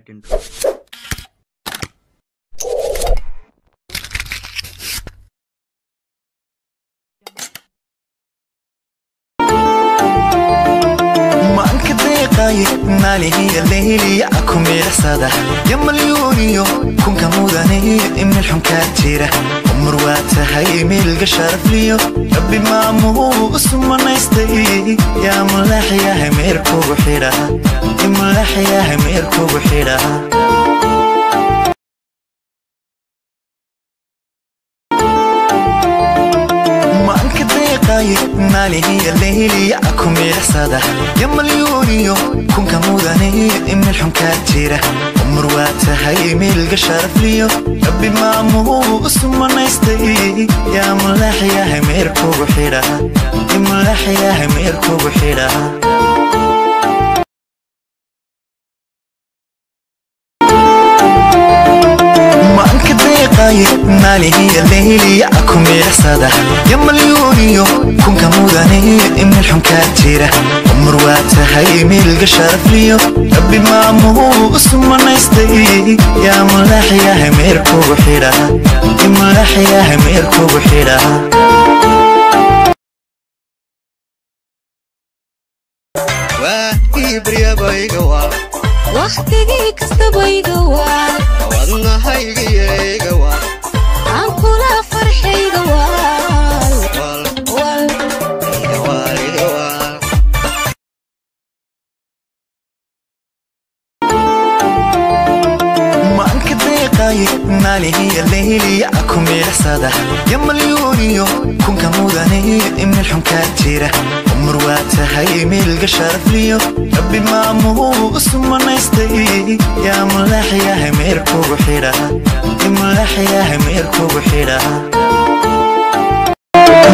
Get into it. Maalihiya leyliya ku miicsada ya malyuuniyo kunka mudane imil xunkaa jira umar waa tahay miilga sharafliyo rabbi maamuu usumanaystay yaa mulaaxyahay meer kugu xidha imulaaxyahay meer kugu xidha. Maalihiya leyliya ku miicsada ya malyuuniyo kunka mudane imil xunkaa jira umar waa tahay miilga sharafliyo rabbi maamuu usumanaystay yaa mulaaxyahay meer kugu xidha imulaaxyahay meer kugu xidha. Maalihiya leyliya ku miicsada ya malyuuniyo kunka mudane imil xunkaa jira umar waa tahay miilga sharafliyo rabbi maamuu usumanaystay yaa mulaaxyahay meer kugu xidha imulaaxyahay meer kugu xidha. Waqtigii kastabayga waa wadnahayga waa aan kula farxayga waal wal iga waal. Maanka deeqay maalihiya leyliya ku miicsada ya malyuuniyo kunka mudane imil xunkaa jira umar waa tahay miilga sharafliyo rabbi maamuu usumanaystay yaa mulaaxyahay meer kugu xidha imulaaxyahay meer kugu xidha.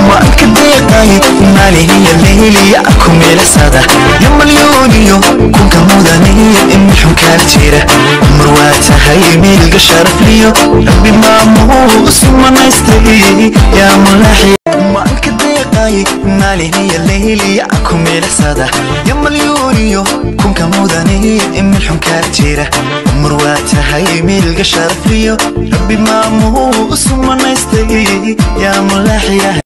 Maanka deeqay maalihiya leyliya ku miicsada ya malyuuniyo kunka mudane imil xunkaa jira umar waa tahay miilga sharafliyo rabbi maamuu usumanaystay yaa mulaaxya. Maanka deeqay maalihiya leyliya ku miicsada ya malyuuniyo kunka mudane imil xunkaa jira umar waa tahay miilga sharafliyo rabbi maamuu usumanaystay yaa mulaaxyahay.